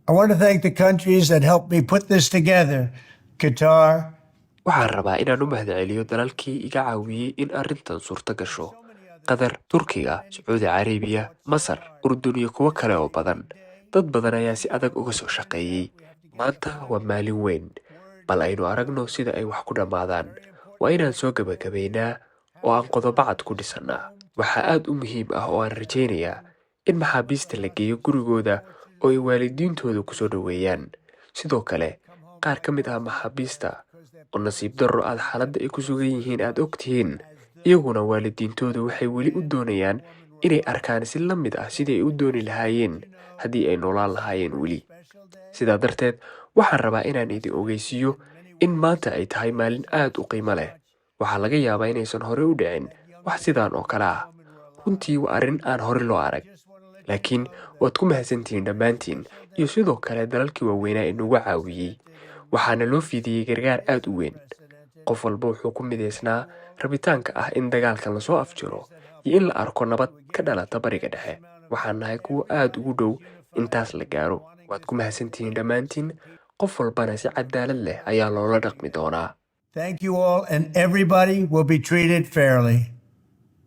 I want to thank the countries that helped me put this together: Qatar, Waxaan rabaa inaan u mahadceliyo dalalkii iga caawiyey in arrintan suurto gasho: Qatar, Turkiga, Sacuudi Carabiya, Masar, Urdun iyo kuwo kale oo badan. Dad badan ayaa si adag uga soo shaqeeyey. Maanta waa maalin weyn. Bal aynu aragno sida ay wax ku dhammaadaan. Waa inaan soo gebagabaynaa oo aan qodobo cad ku dhisannaa. Waxaa aad u muhiim ah oo aan rajaynayaa in maxaabiista la geeyo gurigooda oo ay waalidiintooda ku soo dhoweeyaan. Sidoo kale, qaar ka mid ah maxaabiista oo nasiib darro aad xaaladda ay ku sugan yihiin aad og tihiin, iyaguna waalidiintoodu waxay weli u doonayaan inay arkaan si la mid ah sidii ay u dooni lahaayeen haddii ay noolaan lahaayeen weli. Sidaa darteed, waxaan rabaa inaan idin ogeysiiyo in maanta ay tahay maalin aad u qiimo leh. Waxaa laga yaabaa inaysan hore u dhicin wax sidaan oo kale ah. Runtii waa arrin aan hore loo arag, laakiin waad ku mahadsantihiin dhammaantiin iyo sidoo kale dalalkii waaweynaa ee nagu caawiyey. Waxaana loo fidiyey gargaar aad u weyn. Qof walba wuxuu ku midaysnaa rabitaanka ah in dagaalkan lasoo afjiro iyo in la arko nabad ka dhalata Bariga Dhexe. Waxaan nahay kuwo aad ugu dhow intaas la gaaro. Waad ku mahadsantihiin dhammaantiin. Qof walbana si cadaalad leh ayaa loola dhaqmi doonaa. Thank you all, and everybody will be treated fairly.